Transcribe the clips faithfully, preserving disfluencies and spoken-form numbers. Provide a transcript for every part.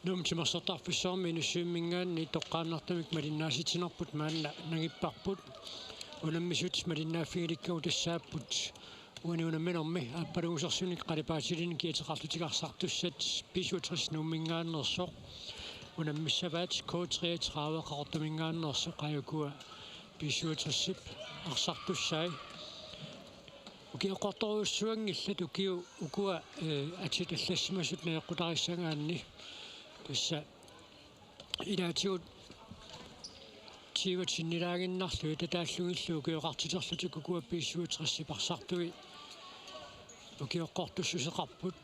Nuummi timersortarfissuarmi Inussivimminngaanniit toqqaannartumik malinnaasitsinerput maanna nangipparput. Unammisut malinnaaffigilikkagut tassaapput uani unamminermi aappalungusersunik qalipaatilinik kiateqarlutik arsartussat B syvogtres Nuumminngaanneersoq unammissavaat, K treogtredive Qaqortuminngaanneersoq, aa ukua B syvogtresip arsartussai. Ukioqqortorujussuanngillat ukiut ukua, eh, atit allassimasut najoqqutarissagaanni. Tassa ilaatigut tyvet sinnilaaginnarlugit tataallugillu ukioqartiterlutik ukua B syvogtresip arsartui ukioqqortussuseqarput.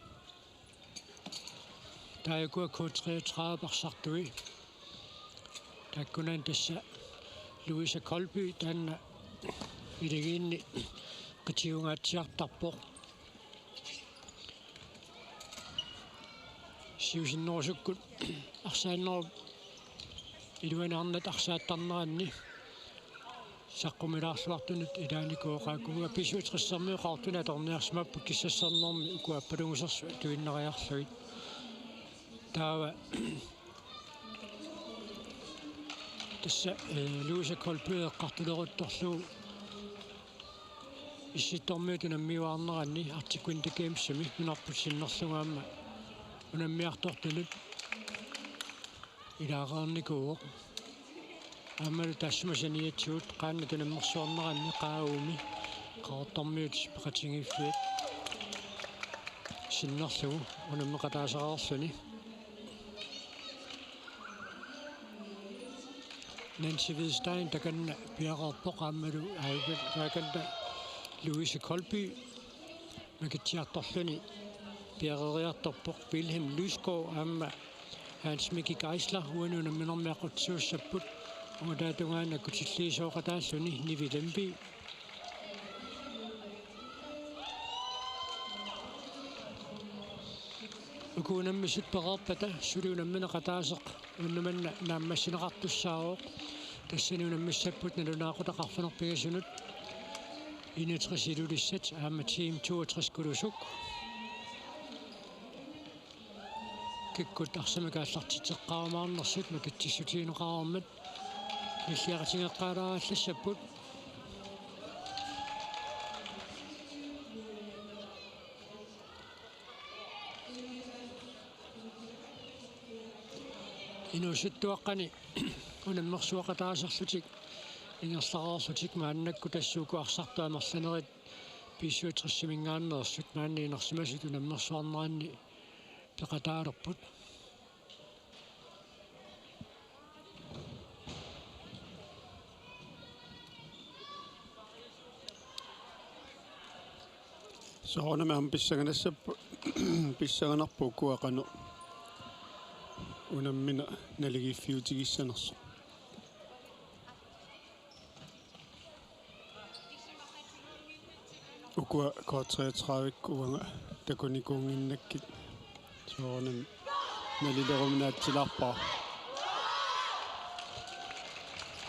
Taava ukua K treogtredive arsartui. Taakkunani tassa Louise Kolby taanna ilagiinni qitiugaatsiartarpoq. Siusinnerusukkut arsaannerup iluani arnat arsaattarneranni saqqumilaarluartunut ilaanikuuvoq. Aa ukua B syvogtresimiut Qaqortuni atorniarsimapput kissassannermi ukua aappalungusersut atuinnariarlugit. Taava tassa, eh, Louise Kolby eqqartuleruttorlugu Issittormiut unammiuaarneranni Arctic Winter Gamesimi nunarput sinnerlugu aamma unammiartortunut ilaareernikuuvoq. Aammalu taassuma saniatigut qaannat unammersuarneranni Qaagumi Qaqortormiut peqatigiiffiat sinnerlugu unammeqataasereerluni. Nancy Hvidsten takanna piareerpoq aammalu aajuku takanna Louise Kolby makitsiartorluni piareeriartorpoq. Wilhelm Lysgaard aamma Hans Mikki Geisler uani unamminermi aqqutisuussapput. Ungataatungaani akkutilliisooqataalluni Nivi Lemvig. Uku unammisut pereerpata suli unammineqataaseq uannut manna naammassineqartussaavoq. Tassani unammissapput nalunaaqutaq arfineq-pingasunut enogtres Ilulissat aamma Team toogtres Kulusuk. Kikkut arsamik aallartitseqqaarumaarnersut makitsissutigineqareermat nilliaqatigeqqaalaarallassapput. Inuusuttuaqqani unammersuaqataaserlutik ingerlareerlutik maannakkut tassa uku arsartut amerlanerit B syvogtresiminngaanneersut maanna inersimasut unammersuarneranni peqataalerput. Soorunami aamma pissanganassapput, pissanganarpoq ukua qanoq unammineq naligiiffiutigissanersoq. Ukua K treogtredive-kkut uanga takunikuunnginnakkit soorunami nalileruminaatsilaarpara.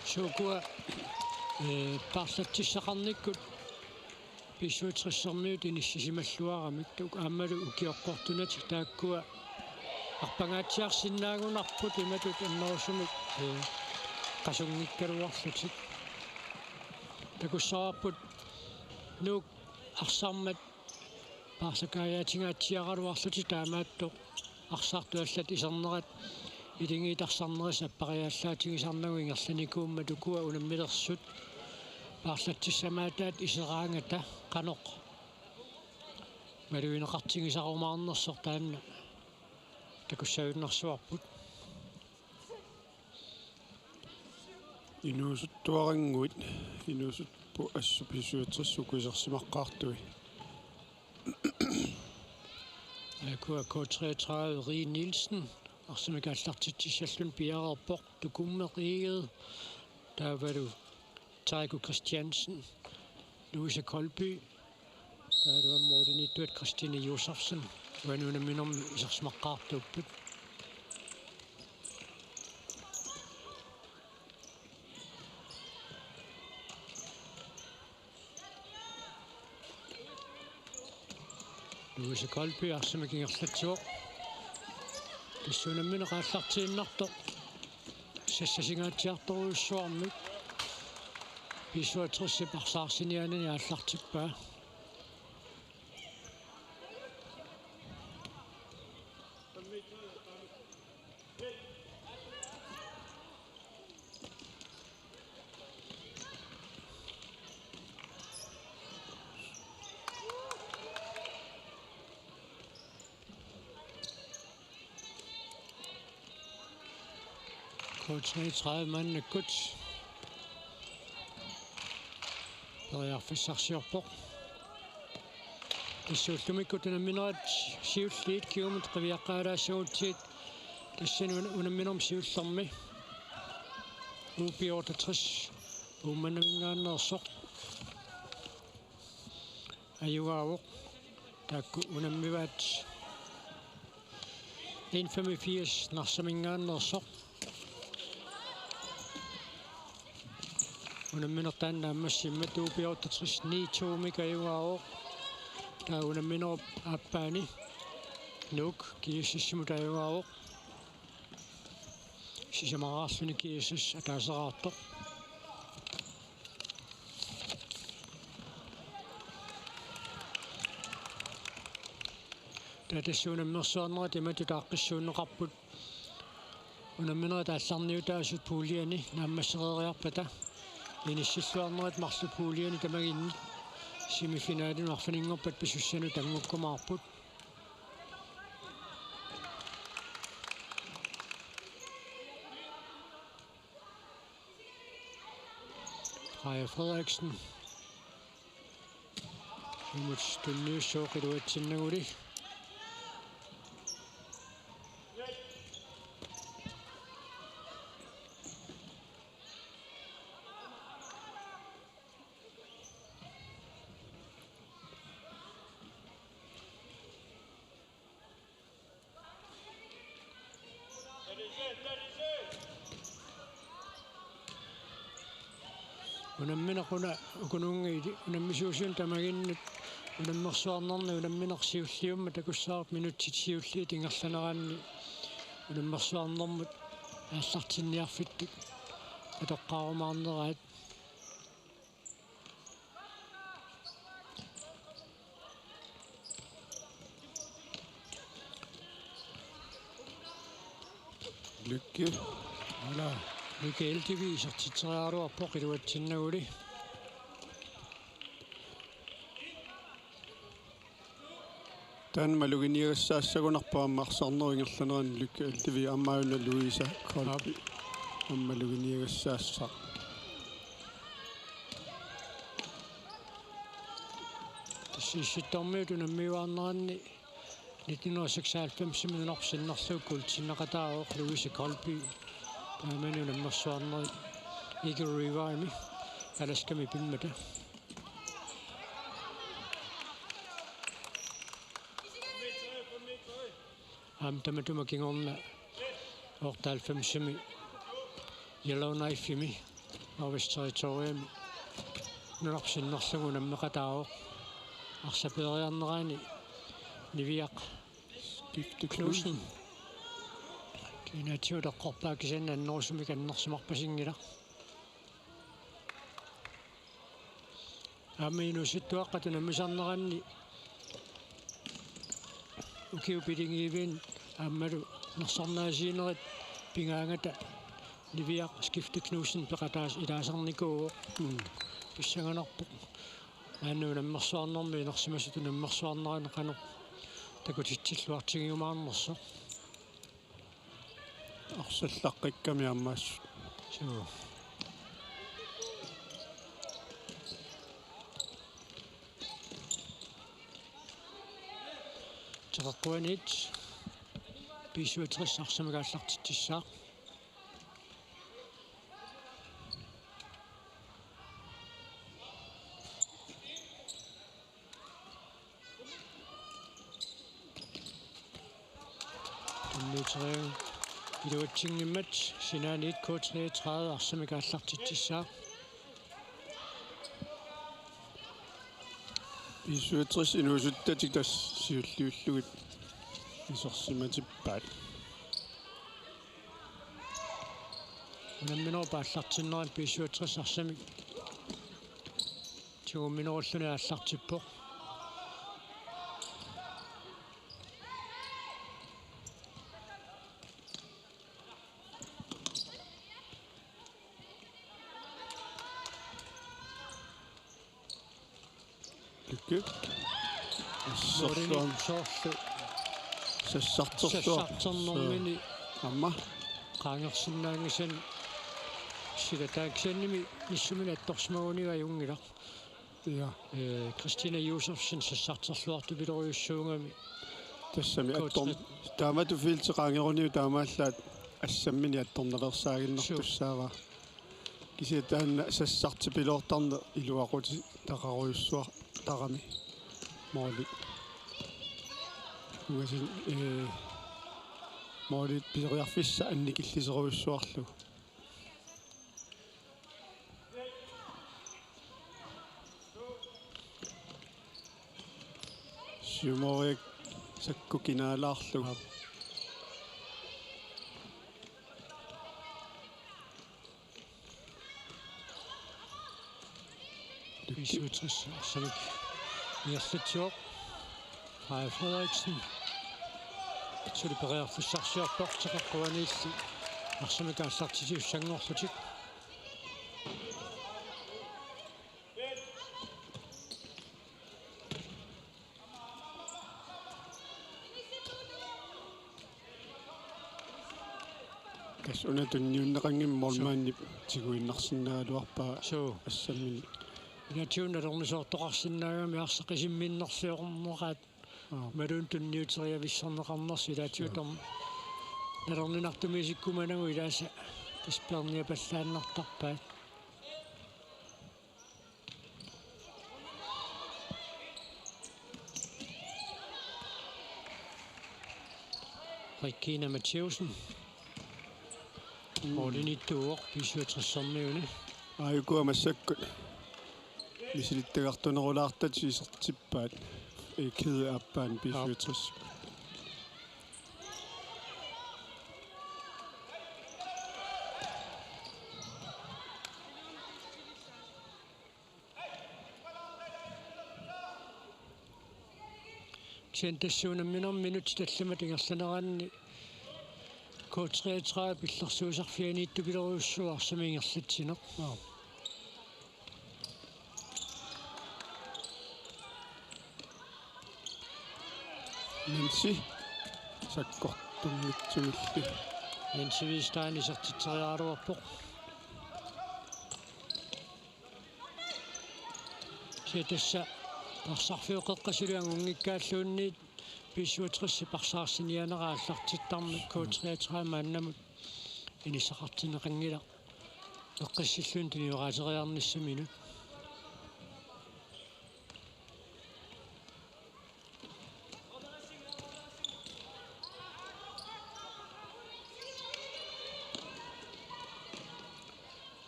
Suu ukua, eh, paarlatsissaqarnikkut B syvogtresimiut inissisimalluaramik tuk-, aammalu ukioqqortunatik taakkua arpangaatsiarsinnaagunarput imatut annerusumik, eh, qasunngikkaluarlutik. Takussavarput Nuuk arsarmat paarlakaajaatinngatsiaraluarlutik taamaattoq arsartut allat isernerat ilagiit arsarnerisa appariaallaatigisarnagu ingerlanikuummat ukua unammilersut paarlatsissamaataat iseraangata qanoq malugineqartigisarumaarnersoq taanna takussavinnarsuarput. Inuusuttuarannguit, inuusuttut assut B syvogtres uku isersimaqqaartui. Ukua K treogtredive Rie Nielsen arsamik aallartitsissalluni piareerpoq, Tukummeq Egede, taavalu Taiko Christiansen, Louise Kolby, taavalu aamma målimiittuat Christine Josefsen uani unamminermi isersimaqqaartuupput. Louise Kolby arsamik ingerlatsivoq. Tassa unammineq aallartiinnartoq sassasingaatsiartorujussuarmik B syvogtresip arsaarsiniaanani aallartippaa. K treogtredive maannakkut periarfissarsiorpoq. Tassa ullumikkut unamminerat siulliit kingumut qiviaqqaalaassagutsigit, tassani una-, unamminermi siullermi U B otteogtres Uummannaminngaanneersoq ajugaavoq. Taakku unammivaat N femogfirs Narsaminngaanneersoq. Unammineq taanna naammassimmat U B otteogtres ni to-mik ajugaavoq. Taava unamminerup aappaani Nuuk G S S-imut ajugaavoq. Sisamaraarluni G S S ataaseraartoq. Taava tassa unammersuarnerit imatut aaqqissuunneqarput. Unamminerit aallarniutaasut puljeni naammassereeriarpata inissilluarnerit marluk puljeni tamaginni semifinalinut arfininngorpat pisussanut anngukkumaarput. Kaja Frederiksen. Imut tunniussooq iluatsinnaguli. Unammineq una ukununnga ili unammisuusunut tamaginnut unammersuarnerni unammineq siulliummat takussavarput minutsit siulliit ingerlaneranni unammersuarnermut aallartinniarfittut atoqqaarumaarneraat. Lykke. Ala. Lykke Eldevig isertitseriaraluarpoq iluatsinnaguli. Taanna maluginiagassaassagunarpoq aamma arsarnerup ingerlanerani Lykke Eldevig aamma una Louise Kolby. Aap. Aamma maluginiagassaassaaq. Tassa Issittormiut unammiuaarneranni nitten hundrede og seksoghalvfems-imi nunarput sinnerlugu guldsinneqataavoq Louise Kolby. Taamani unammersuarnerit Eagle River-imi Alaskami pimmata. Aamma tamatuma kingorna otteoghalvfems-imi Yellowknife-imi Northwest Territoriumi nunarput sinnerlugu unammeqataavoq. Arsaq peeriarnerani Niviaq Skifte Knudsen. Kiinaatsigut eqqorpaa kisianni annerusumik annersimarpasinngilaq. Aamma inuusuttuaqqat unammisarneranni ukiut pilingivianni aammalu nersornaasiinerit pigaangata Niviaq Skifte Knudsen peqataas ilaasarnikuuvoq. Mm. Pissanganarpoq. Maani unammersuarnermi inersimasutut unammersuarnerani qanoq takutitsilluartigiumaarnersoq. Arsallaqqikkamik aamma assut. Suu. Teqeqquaniit B syvogtres arsamik aallartitsissaaq. Tunniuteriaraa iluatsinngimmat sinaaniit K treogtredive arsamik aallartitsissaaq. B syvogtres inuusuttatik tassa siulliullugit isersimatippaat. Unamminerup aallartinnerani B syvogtres arsamik tigumminerulluni aallartippoq. Lykke. Assersuam. Soorlu sassartersuaq. Sassarternermini. Aamma. Qaangersinnaanngisani silataaksanimi nissumini attorsimaguniuk ajunngilaq. Ja. Eh, Christina Josefsen sassarterluartupilorujussuugami. Tassami attor-, taamatut felti qaangeruniuk taamaallaat assammini attornaveersaaginnartussaavaa. Kisianni taanna sassartipiloortarneq iluaqutitaqarujussuartarami. Måli. Uasin, eh, måli pisoriarfissaq annikilliserujussuarlugu. Siumoriak sakku kinaalaarlugu. B syvogtres arsamik ingerlatsivoq. Freja Frederiksen. Suli periarfissarsiorpoq, teqeqquaniilli arsamik aallartitiussanngorlutik. Tassa una tunniunneqanngimmat målmandip tiguinnarsinnaagaluarpaa. Suu. Assammini. Ilaatigut nalornisoortoqarsinnaagami arsaq isimminnerliorneqaat. Aap. Imaluunniit tunniuteriavissorneqarnersoq ilaatigut. Suu. Tam-, nalorninartumiisikkumanagu ilaasa tassa peerniapallaannartarpaat. Regina Mathæussen. Mm. Målimiittuuvoq B syvogtres-ermiuni. Aajukua massakkut misilittagartunerulaartatik isertippaat. Eh, kæde aappaan B syvogtres. Aap. Kisianni tassa unamminermi minutsit tallimat ingerlaneranni K treogtredive illersuisarfianiittupilorujussuuvoq arsamik ingerlatsineq. Aap. Nancy sakkortunngitsumilli. Nancy Hvidsten isertitseriaraluarpoq. Kisianni tassa parsarfiup qeqqa suli angunngikkaalluunniit B syvogtres parsaarsinnaanerat aallartittarmat K treogtredive maannamut inissaqartinneqanngilaq eqqissilluni tunioraateriarnissaminut.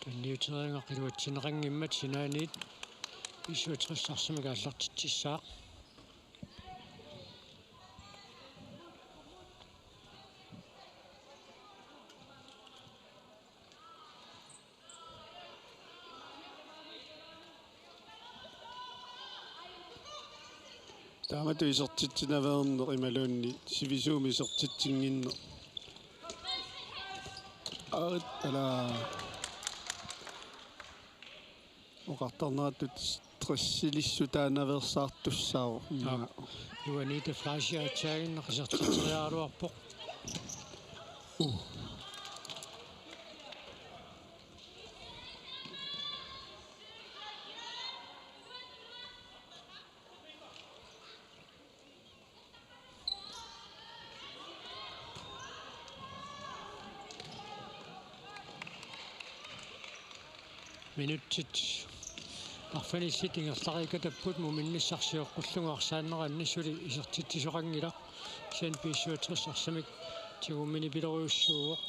Tunniuteriarneq iluatsinneqanngimmat sinaaniit B syvogtres arsamik aallartitsissaaq. Taamatut isertitsinaveerneq imaluunniit sivisuumik isertitsinnginneq. Aarit, ala. Oqartarneratut stressilissutaanaveersaartussaavoq. Aap. Juanita Fleischer aatsaannguaq isertitseriaraluarpoq. Uh. Minutsit arfinillit ingerlariikatapput muminnissaq sioqqullugu arsaanneranni suli isertitsisoqanngilaq. Kisianni B syvogtres arsamik tigumminipilorujussuuvoq.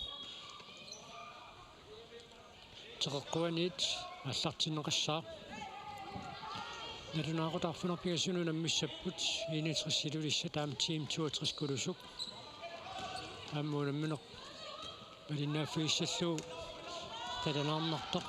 Teqeqquaniit aallartinneqassaaq. Nalunaaqutaq arfineq-pingasunut unammissapput, enogtres Ilulissat aamma Team toogtres Kulusuk. Aamma unammineq malinnaaffigissallugu Qilanaarnartoq.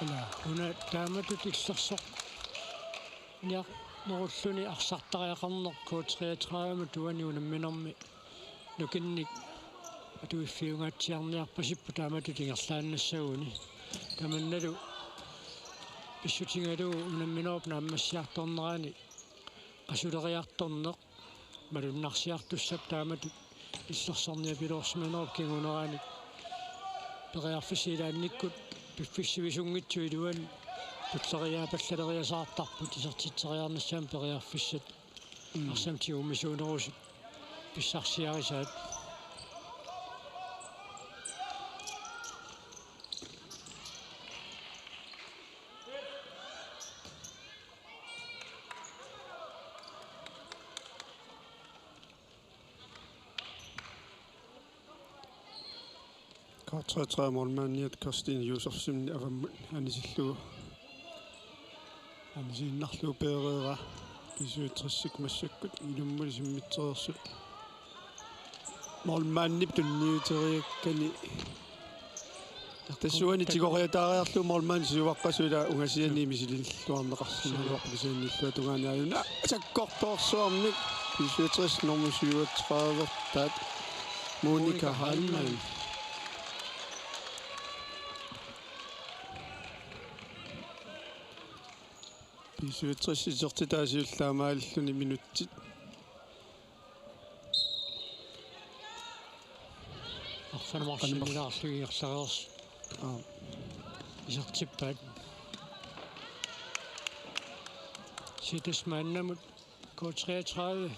Ila, una taamatut illersorniarnerulluni arsartariaqarneq K treogtredive-mut uani unamminermi nukinnik atuiffiungaatsiarniarpasipput taamatut ingerlaannassaguni. Tamannalu pissutigalugu unamminerup naammassiartornerani qasuleriartorneq malunnarsiartussaq taamatut illersorniapiloorsimanerup kingunerani periarfissat ilaannikkut piffissaq sivisunngitsoq iluani tulleriiaapallaleriasaartarput isertitseriarnissaanut periarfissat. Mm. Arsamik tigummisuunerusut pissarsiarisaat. K treogtredive målmandiat Kirstine Josefsen avammut anisillugu. Anisiinnarlugu peereeraa B syvogtres-ip massakkut ilummut isimmitsereersut. Målmandip tunniuteriakkani. Tassuani tigoriataariarlugu målmandi siuaqqasoq ila ungasiani misililluarneqarsinnaagaluarpoq kisianni illuatungaani aajuna sakkortoorsuarmik B syvogtres nummer syvogtredive taat Monika Heilmann. B syvogtres isertitaa siulliit taamaalilluni minutsit. Arfineq-marlunnilaarlugit ingerlareersut. Aap. Isertippaat. Sitas maannamut K treogtredive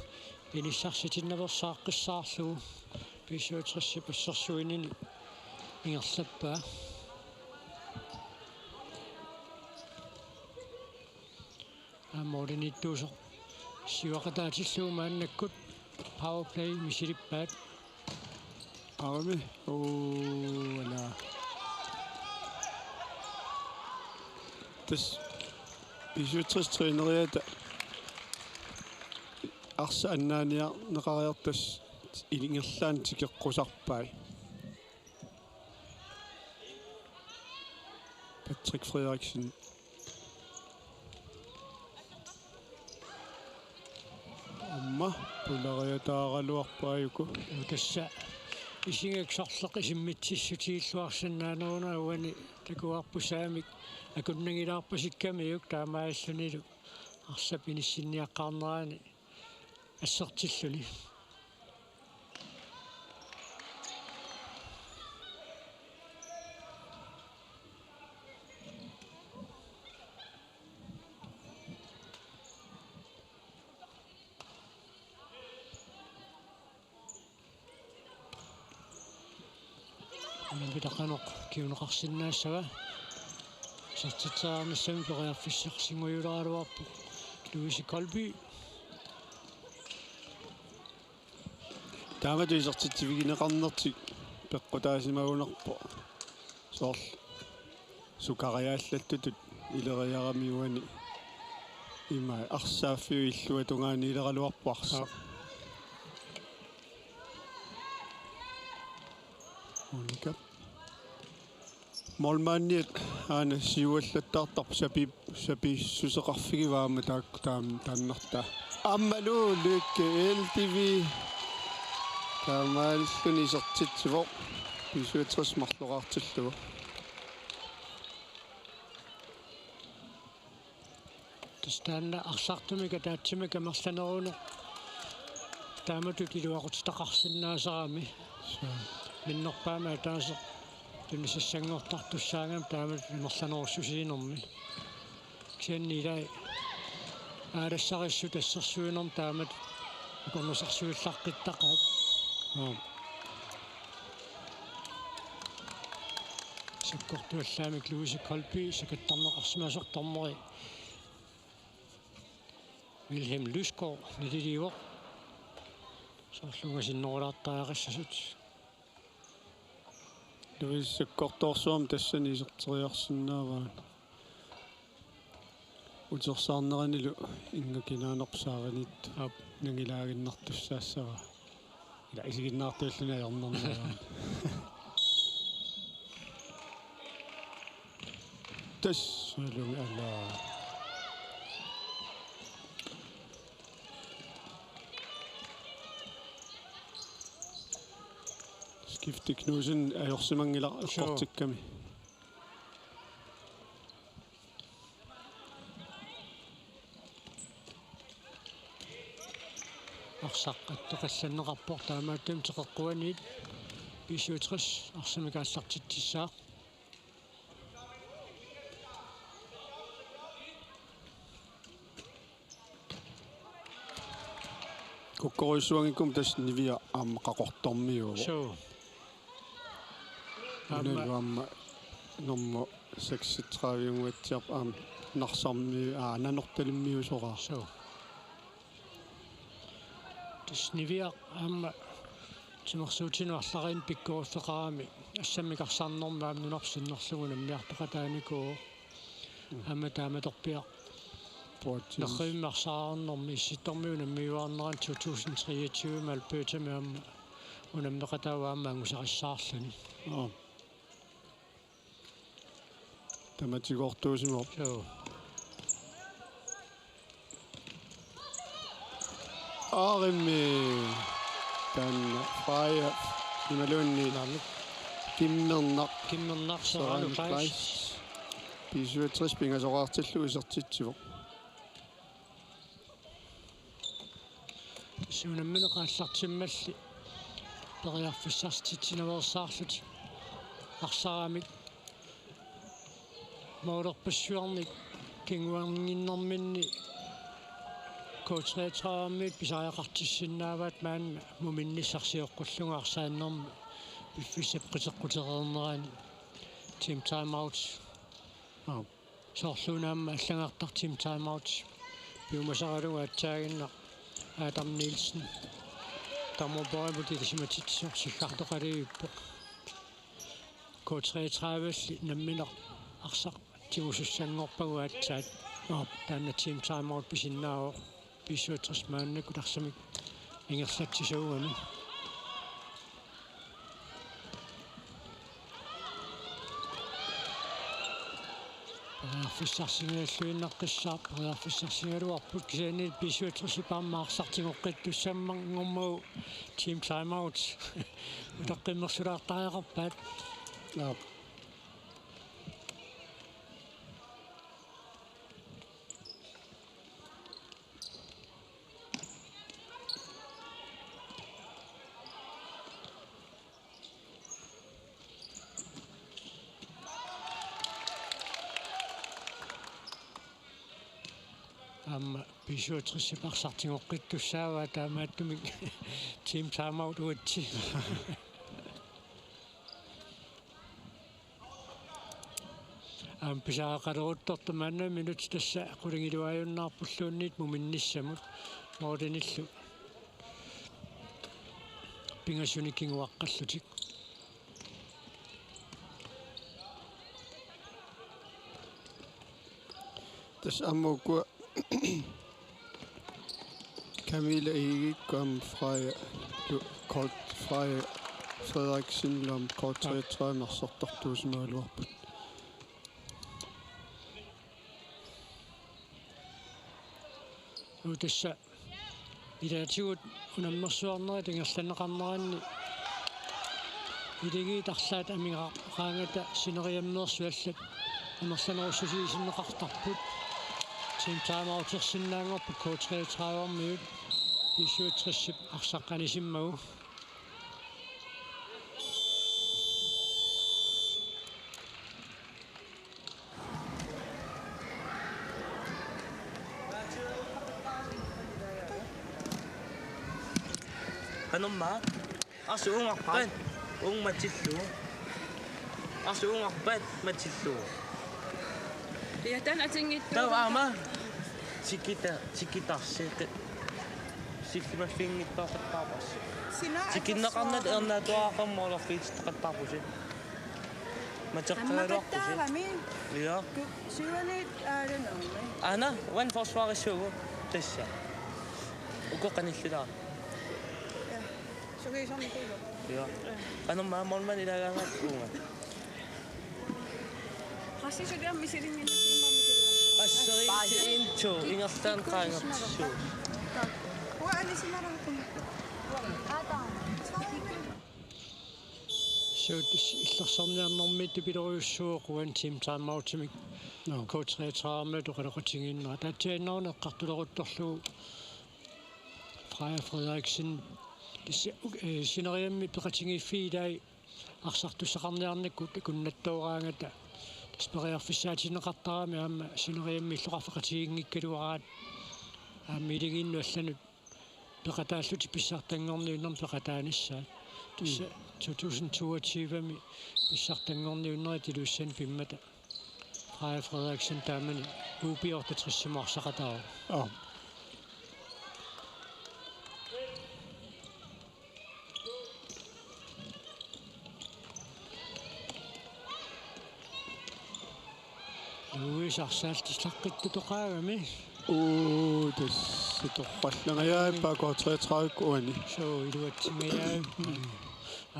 inissarsitinnaveersaaqqissaarlugu B syvogtres-ip assersuinini ingerlappaa. Aamma målimiittuusoq siuaqataatillugu maannakkut powerplay misilippaat. Armi. Oo, ala. Tassa B syvogtres træneriata arsaq annaaniarneqariartoq tassa ingerlaannaq tikeqqusarpai. Patrick Frederiksen. Aamma pulariataaraluarpaajuku. Tassa isigak sorleq isimmitsissutigilluarsinnaaneruna uani takuarput saamik akunnangilaarpasikkamiuk taamaalillunilu arsap inissinniaqqaarnerani assertilluni. Unammineq qanoq kinguneqarsinnaassava. Isertitseriarnissamut periarfissarsinnguuleraluarpoq Louise Kolby. Taamatut isertitsivigineqarnertik peqqutaasimagunarpoq. Soorlu sukariaallattutut ileriarami uani. Ima arsaaffiup illuatungaani ileraluarpoq arsaq. Aap. Monika. Målmandiat aana siuallattaartarput sapi-, sapiissuseqarfigivaat aamma taakku taam-, taannartaa. Aammalu Lykke Eldivi taamaalilluni isertitsivoq B syvogtres marloraartillugu. Tassa taanna arsartumik ataatsimik amerlaneruneq taamatut iluaqutitaqarsinnaasarami. Suu. Minnerpaamik ataaseq tunisassanngortartussaagami taamatut amerlanerussusiinermi. Kisianni ilai aalassarissut assersuinermi taamatut akornusarsuillaqqittaqaat. Aap. Sakkortuallaamik Louise Kolby sakattarneqarsimasoq dommeri Wilhelm Lysgaard naliliivoq. Soorlu ungasinnerulaartariaqassasut. Louise sakkortoorsuarmik tassani iserteriarsinnaavaa. Utersaarneranilu inga kinaanerput saariniit, aap, nangilaaginnartussaassavaa. Ila isiginnaartuulluni ajornarneraa. Tassa lumi ala. Skifte Knudsen ajorsimanngilaq. Sure. Eqqortikkami. Arsaq attoqqallanneqarpoq, taamaattumik teqeqquaniit B syvogtres arsamik aallartitsissaaq. Kukkorujussuanngikkummi tassa Niviaq aamma Qaqortormiuuvoq. Suu. Aamma. Unalu aamma nummer seksogtredive-nguatsiarpoq aamma Narsarmi-, aa, Nanortalimmiusoraaq. Suu. Tassa Niviaq aamma timersuutinut arlariinnik pikkoriffeqarami, assammik arsarnermi aamma nunarput sinnerlugu unammiartoqataanikuuvoq. Aamma taamatorpiaq. Puatsinis. Nerrivimmi arsaarnermi Issittormiut unammiuaarnerani to tusind treogtyve-mi Albertami aamma unammeqataavoq aamma angusarissaarluni. Aa. Tamatigoortuusimavoq. Joo. Aarimmi taanna Freja imaluunniit Naamik. Kimmernaq. Kimmernaq, Serrano Serrano Kleist. Kleist. B syvogtres pingasoraartillugu isertitsivoq. Tassa unammineq aallartimmalli periarfissarsitsinaveersaarlutik arsaramik. Målerpassuarnik kinguarninnginnerminni K treogtredive-miut pisariaqartissinnaavaat maanna muminnissaq sioqqullugu arsaannermi piffissap qiteqqutereernerani. Team timeout. Aap. Soorluuna aamma allagartaq team timeout piumasaralugu aatsaaginnaq Adam Nielsen. Tamorporimut ilisimatitsisup siggartoqalivippoq. K treogtredive-lli nammineq arsaq tigusussanngorpagu aatsaat. Aap. Taanna team timeout pisinnaavoq. B syvogtres maannakkut arsamik ingerlatsisuugami. Periarfissarsigalluinnaqqissaaq, periarfissarsigaluarput kisianni B syvogtres-ip aamma arsaq tigoqqittussammanngormagu team timeout. Utaqqimmersulaartariaqarpaat. Aap. Aamma B syvogtres-ip arsaq tigoqqittussaavaa, taamaattumik team timeout uatsi. Aamma pisariaqaleruttortoq maanna minutsit tassa qulingiluaajunnaarpulluunniit muminnissamut, målinillu pingasunik kinguaqqallutik. Tassa aamma ukua Camilla Egedekku aamma Freja Lu-, Colt Freja Frederiksen aamma K treogtredive-mi arsartartuusimagaluarput. Uu, tassa ilaatigut unammersuarnerit ingerlanneqarneranni iligiit arlaat amigaaraangata sineriammeersut allat amerlanerussusiisinneqartarput. Team timeoutersinnaanngorput K treogtredive-miut B syvogtres-ip arsaq anisimmagu. Qanormaa? Arsaq uungarpat? Uunga matillugu. Arsaq uungarpat matillugu. Ja, taanna atinngitsoq. Taava aamma. Tikita-, tikitarsi. Sillimaffiginngitsoortarparput. Sina tikinneqarnata atorsuarami. Ernaatuaqarmat olorfiititaqattaarpusi. Mateqqagaluarpusi. Ammaqattaarami. Ja. Ku-, syvende, øh, den er med. Ana, one forsvarissaagut tassa. Uku qanillilaaq. Ja. Sugiisarnikuuvoq. Ja. Ja. Qanormaa målmand ilaagaangat uunga. Qassisoq taama misilinnginnassimammi. Qasseriit en to, ingerlaannaq qaangertissuuvoq. Uanga anisinararpunga. Suut illersorniarnermiittut pilorujussuuvoq uani team timeoutimik. Nå. K treogtredive-miut oqaloqatigiinnerat. Taatsiaannarneq eqqartuleruttorlugu Freja Frederiksen. Tassa, øh, sineriammi peqatigiiffiit ilai arsartussaqarniarnikkut akunnattooraangata. Tassa periarfissaatinneqartarami aamma sineriammi illoqarfeqatigiinngikkaluaraat aamma ilagiinnut allanut peqataallutik pissartanngorniunnermi peqataanissaat. Tassa Mm. to tusind toogtyve-mi pissartanngorniunnerit Ilulissani pimmata. Freja Frederiksen taamani U B otteogtres-imut arsaqataavoq. Aa. Louis arsaaltillaqqittuttoqaagami. Uu, tassa torrallangajaa ippa K treogtredive uani. Suu, iluatsingajaavippoq.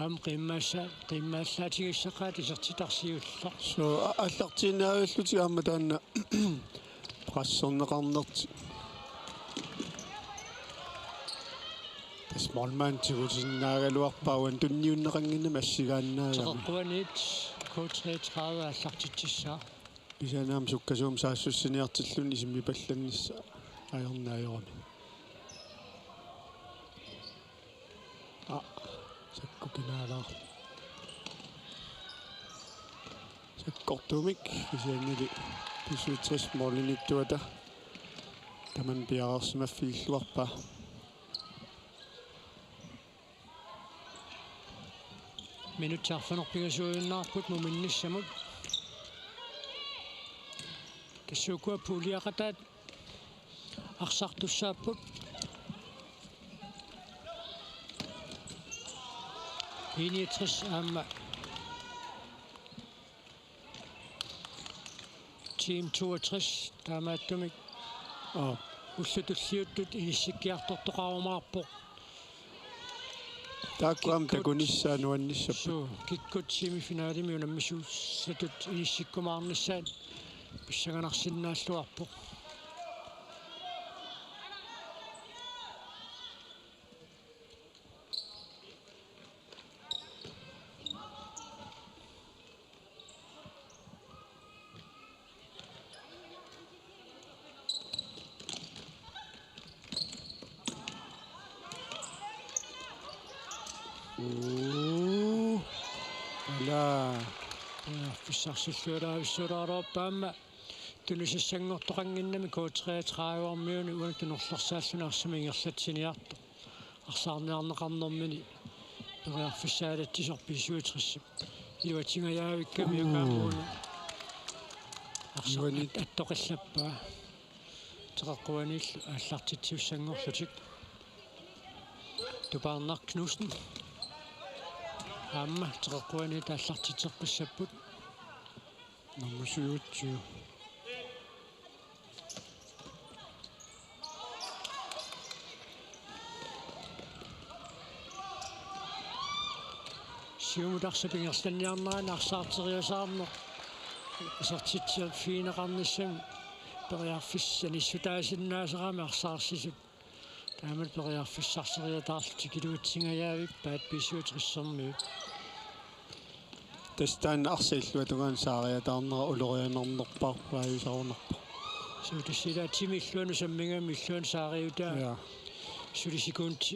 Aamma qiimmaassa-, qiimmaallaatigissaqqaat isertitarsiulleq. Suu, a-, aallartiinnaavillutik aamma taanna presserneqarnertik. Tassa målmand tigusinnaagaluarpaa uani tunniunneqannginnami assigaannaagami. Teqeqquaniit K treogtredive aallartitsissaaq. Kisianni aamma sukkasuumik saassussiniartilluni isimmipallannissaa ajornaajoramik. Aa, sakkukinalaarpoq. Sakkortuumik kisiannili B syvogtres målimiittuata tamanna piareersimaffigilluarpaa. Minutsit arfineq-pingasuujunnaarput muminnissamut. Tassa ukua puuliaqataat arsartussaapput. I niogtres aamma Team toogtres taamaattumik. Aa. Ullut tulliuttut inissikkiartortoqarumaarpoq. Taakku aamma takunissaat nuannissapput. Suu, kikkut semifinalemi unammisussatut inissikkumaarnissaat pissanganarsinnaalluarpoq. Uu. Ala. Ja, pissarsilluaraavissuaraaruarpaamma. Tunisassanngortoqannginnami K treogtredive-miuni uani tunorlersaalluni arsamik ingerlatsiniartoq. Arsaarniarneqarnermini periarfissaalatsisoq B syvogtres-ip. Iluatsingajaavikkami. Uu. Akaamuuna. Arsa-, uanit. At-, attoqillappaa. Teqeqquaniillu aallartitsisussanngorlutik. Tupaarnaq Knudsen. Aamma Teqeqquaniit aallartitseqqissapput. Nummer syvogtyve. Siumut arsap ingerlanniarnerani arsaarteriasaarneq isertitsiffigineqarnissami periarfissanissutaasinnaasarami arsaarsisut. Taamatut periarfissarseriataarlutik iluatsingajaavippaat B syvogtres-ermiut. Tassa taanna arsaq illuatungaanut saariataarnera ulorianarnerpaarpaajusarunarpoq. Suu, tassa ilaa timi illuanut sammingami illuanut saariutaa. Ja. Suli sekundi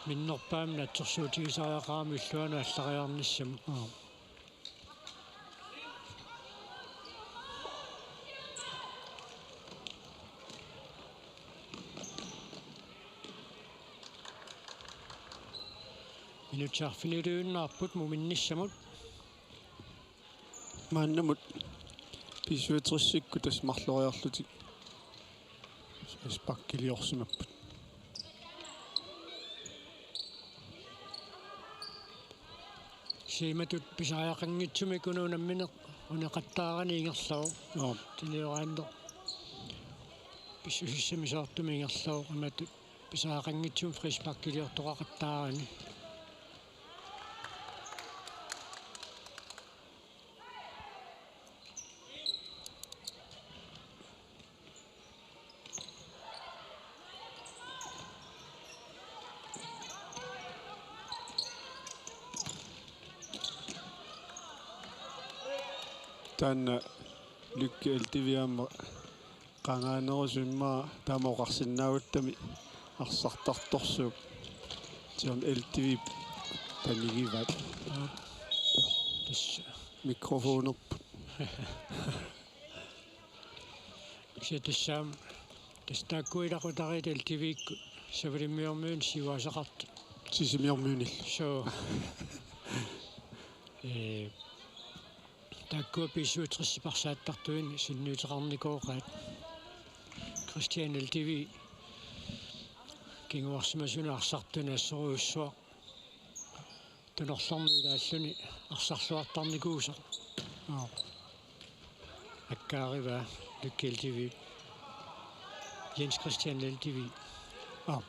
minnerpaamik natsorsuutigisariaqarami illuanut allariarnissamut. Aa. Minutsit arfiniuteqarunnaarput muminnissamut. Maannamut B syvogtres-ikkut tassa marloriarlutik. Frisparkiliorsimapput. Siumatut pisariaqanngitsumik una unammineq uneqattaarani ingerlavoq. Joo. Tunioraanneq pissusissamisoortumik ingerlavoq, imatut pisariaqanngitsumik frisparkiliortoqaqattaarani. Taanna Lykke L T V aamma qangaanerusoq immaqa taama oqarsinnaaguttami arsartartorsuup. Tiam L T V panigivaat. Tassa. Mikrofonerput. Kisianni tassa aamma, tassa taakku ilaqutariit L T V-kkut Savalimmiormiunit siuaasaqartut. Sisimiormiunillu. Suu. Ee, taakkua B syvogtres-iparsaattartuini sunniuteqarnikooqaat. Christian L T V kinguarsimasunut arsartunut assorujussuaq. Tunorlermi ilaalluni arsarluartarnikuusoq. Aap. Akkaarivaa Lykke L T V. Jens Christian L T V. Aap.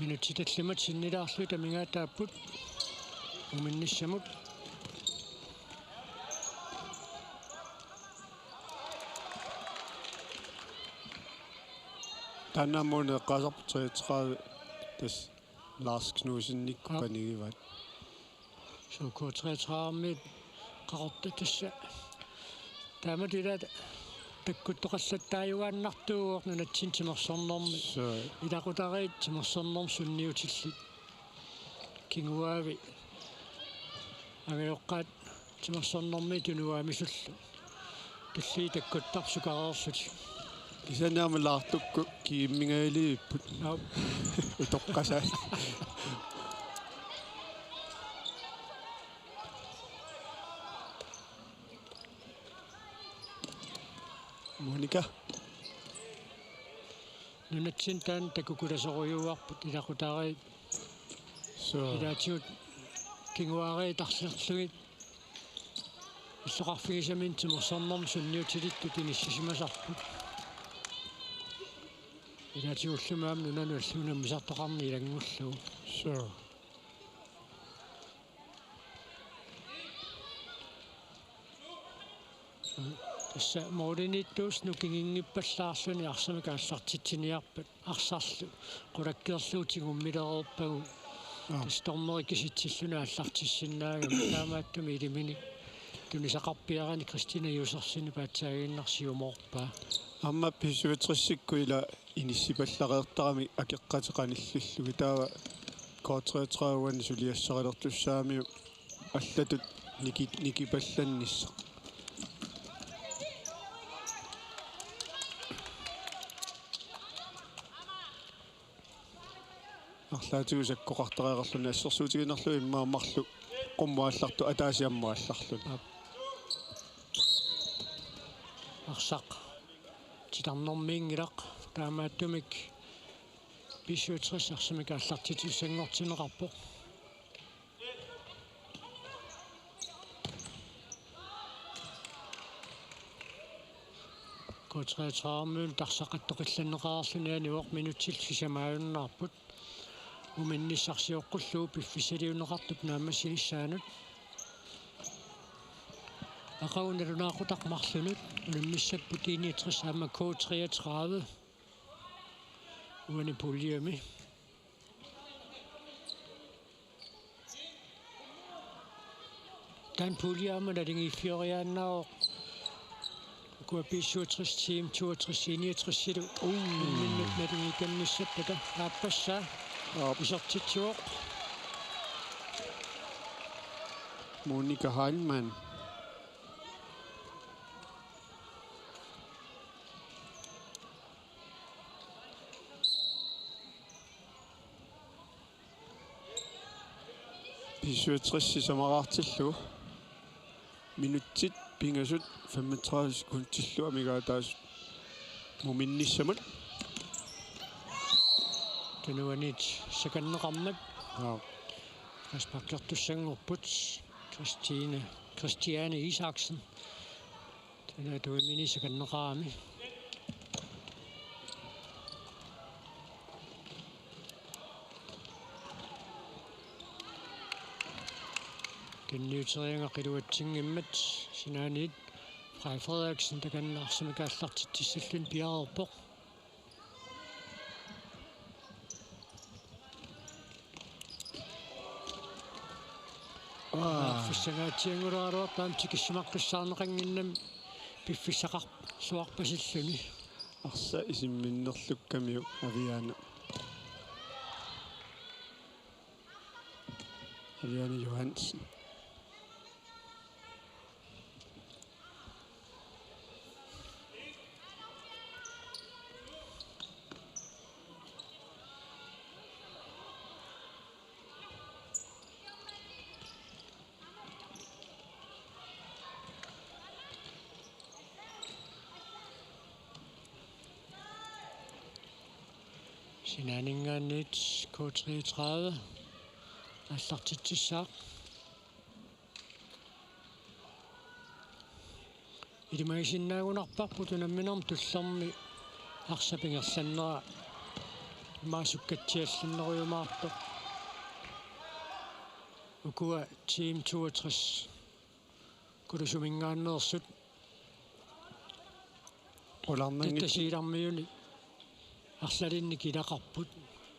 Minutsit tallimat sinnilaarlugit amigaataapput uminnissamut. Taanna aamma una eqqaasarpoq treogtredive, tassa Lars Knudsenikkut. Aap. Panigivaat. Suu, K treogtredive-miit qaqortoq tassa. Taamatut ila takkuttoqallattaajuaannartuuvoq nunatsinni timersornermi. Suu. Ilaqutariit timersornermi sunniutillit. Kinguaavi angajoqqaat timersornermiit tunuaamisullu. Tulliit takkuttarput sukareerlutik. Kisianni aamma Laartukkut kiimmingaaliipput. Aap. Utoqqasaat. Monika. Nunatsinni taanna takkukulasorujuarput ilaqutariit. Suu. Ilaatigut kinguaariit arsarlugit illoqarfigisaminnut timersornermi sunniutilittut inissisimasarput. Ilaatigut ullumi aamma nunanut allanut unammisartoqarneq ilanngullugu. Suu. Tassa mooriniittuus nukinginngippallaarluni arsamik aallartitsiniarpat arsarlu qulakkeerlugu tigummilereerpagu. Aap. Tassa dommeri kisitsilluni aallartissinnaagami taamaattumik iliminik tunisaqarpiarani Christina Josefsen paatsaaginnarsiumoorpaa. Aamma B syvogtres-ikkut ila inissipallareertaramik akeqqateqanillillugit taava K treogtredive-ani suliassarilertussaamiuk allatut niki-, nikipallannissaq. Arlaatigut sakkoqartariaqarluni assersuutigiinnarlugu immaqa marluk qummut aallartoq ataaseq ammut aallarluni. Aap. Arsaq titarnermiinngilaq, taamaattumik B syvogtres arsamik aallartitsisussanngortinneqarpoq. K treogtredive-miunut arsaq attoqillanneqareerluni anivoq, minutsit sisamaajunnaarput. Uminnissaq sioqqullugu piffissaliunneqartup naammassinissaanut. Aqagu nalunaaqutaq marlunut unammissapput I niogtres aamma K treogtredive uani puljemi. Taanna pulje aamma naligiiffioriaannaavoq. Ukua B syvogtres, Team toogtres, I niogtres-ilu. Uu. Imminnut naligiikannissappata aappassaa. Aap. Isertitsivoq. Monika Heilmann. B syvogtres sisamaraartillugu. Minutsit pingasut femogtredive sekundillu amigaataasut muminnissamut. Tunuaniit sakanneqarmat. Aa. Frisparkertussanngorput. Christine, Christiane Isaksen. Tena tuimini sakanneqarami. Tunniuteriagaa iluatsinngimmat sinaaniit Frej Frederiksen takanna arsamik aallartitsissalluni piareerpoq. Aa. Periarfissangaatsianngulaaraluarpoq aamma tikissimaqqissaarneqannginnami piffissaqarluarpasilluni. Arsaq isimminnerlukkamiuk Aviana. Aviana Johansen. Sinaaninngaanniit K treogtredive aallartitsissaaq. Ilimagisinnaagunarparput unamminermi tullermi arsap ingerlannera imaasukkatsiallannerujumaartoq. Ukua Team toogtres Kurusuminngaanneersut. Qularnanngit- Tatta siilarmiuni arlalinnik ilaqarput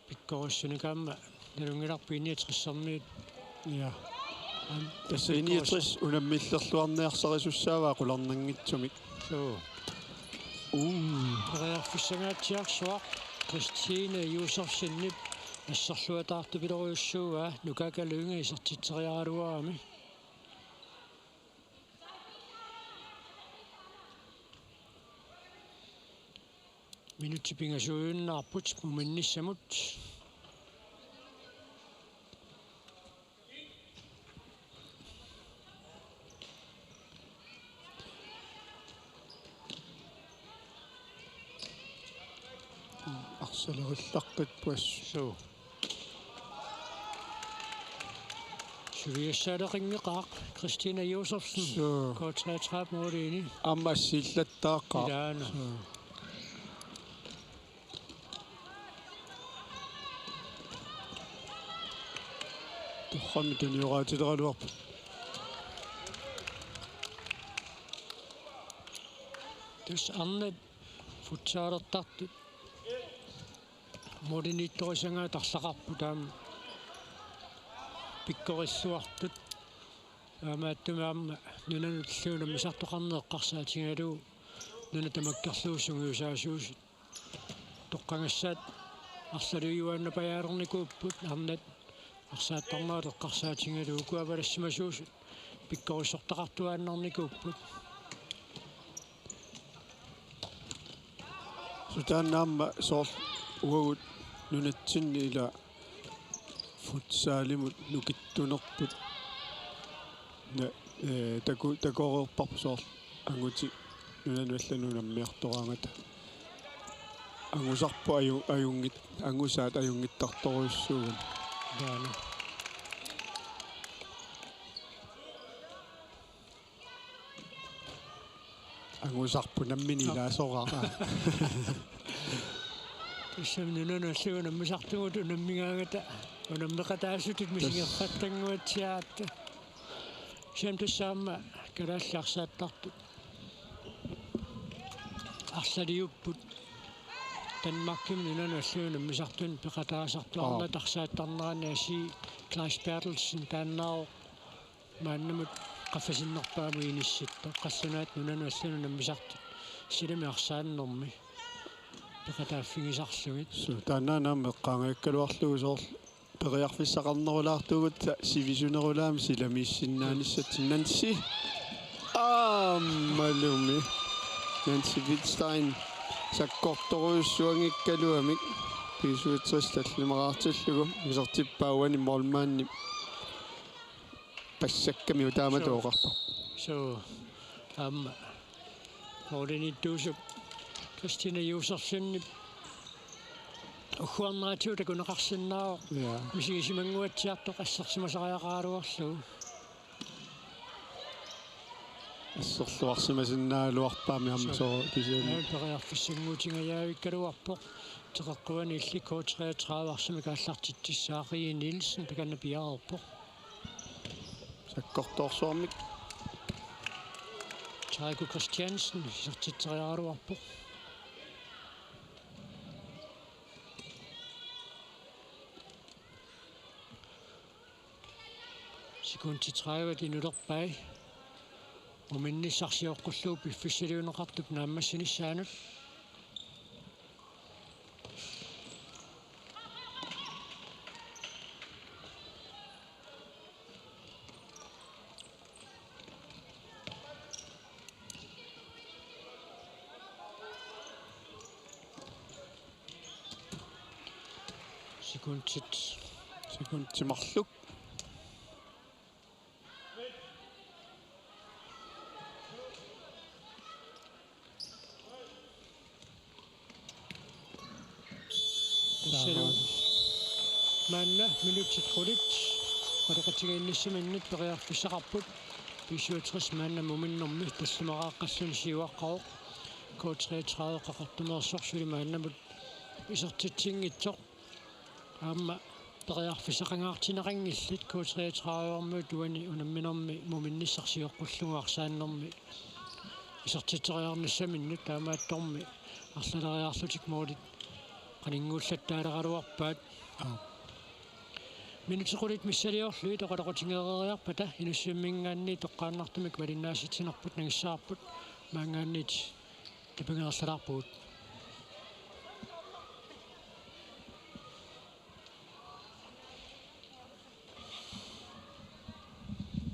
pikkorissunik aamma nalunngilarput I niogtresermiut. Ja. Aam, tassa pikkoris- I niogtres unammillerluarniarsarisussaavaa qularnanngitsumik. Suu. Uu. Periarfissangaatsiarsuaq Christine Josefsenip asserluataartupilorujussuuaa Nukaaka Lynge isertitseriaraluarami. Minutsit pingasuujunnaarput muminnissamut. Arsalerullaqqippas. Suu. Suliassaaleqinngeqaaq Christina Josefsen. Suu. K treogtredive måliini. Aamma assiillattaaqaaq. Ilaana. Suu. Torrammi tunioraatileqaluarput. Tassa arnat futsaalertartut målimiittorisagaat arlaqarput aamma pikkorilluartut. Taamaattumik aamma nunanut allanut unammisartoqarneq eqqarsaatigalugu nuna tamakkerlugu sungiusaasuusut. Toqqagassaat arlalujuaannapajaalernikuupput, arnat arsaattarnerat eqqarsaatigalugu uku avalassimasuusut pikkorissortaqartuaannarnikuupput. Sutaanna aamma soorlu uagut nunatsinni ila futsalimut nukittunerput. Na, eh, taku-, takoreerparput soorlu angutit nunanut allanut unammiartoraangata. Angusarput aju-, ajunngit-, angusaat ajunngittartorujussuugamik. Taana. Angusarput nammineq ilaasoraara. Tassami nunanut allanut unammisartugut unammigaangata unammeqataasutut misigerpattannguatsiaratta. Kisianni tassa aamma kalaallit arsaattartut arlaliupput. Danmarkimi nunanut allanut unammisartunut peqataasartuarnata. Aa. Arsaattarnerani asii Claus Berthelsen taannaavoq maannamut qaffasinnerpaamut inissittoq, qallunaat nunanut allanut unammisartut silami arsaannermi peqataaffigisarlugit. Suu, taannaana aamma eqqaagakkaluarlugu soorlu periarfissaqarnerulaartugut sivisunerulaamik silamiissinnaanissatsinnik. Nancy. Aammalumi Nancy Wittstein sakkortorujussuanngikkaluamik B syvogtres tallimaraartillugu isertippaa uani målmandip Passakkamiuk taama Suu. Tooqarpa. Suu, aamma. Målimiittuusup Kristina Josefsenip ugguarneratigut takuneqarsinnaavoq. Ja. Misigisimannguatsiartoq assersimasariaqaraluarlugu. Asserluarsimasinnaagaluarpaami aamma sooq kisianni. Aamma periarfissanngutigiiavikkaluarpoq. Teqeqquani illit K treogtredive arsamik aallartitsissaaq Rie Nielsen takanna piareerpoq. Sakkortoorsuarmik. Taiko Christiansen isertitseriaraluarpoq. Sekundit tredive inulerpai. Muminnissaq sioqqullugu piffissaliunneqartup naammassinissaanut. Sekundit. Sekundit marluk. Tassalu maanna minutsit qulit oqaloqatigiinnissaminnik periarfissaqarput. B syvogtres maanna muminnermi tallimaraaqqalluni siuaqqavoq. K treogtredive Qaqortumeersoq suli maannamut isertitsinngitsoq. Aamma periarfissaqangaartinneqanngillat K treogtredive-miut uani unamminermi muminnissaq sioqqullugu arsaannermi isertitseriarnissaminnut, taamaattormi arlaleriarlutik målit qaninnguullattaaleraluarpaat. Aap. Minutsit qulit missiliorlugit oqaloqatigeereeriarpata Inussivimminngaanniit toqqaannartumik malinnaasitsinerput nangissavarput, maanngaanniit tupinngereerlalaarpugut.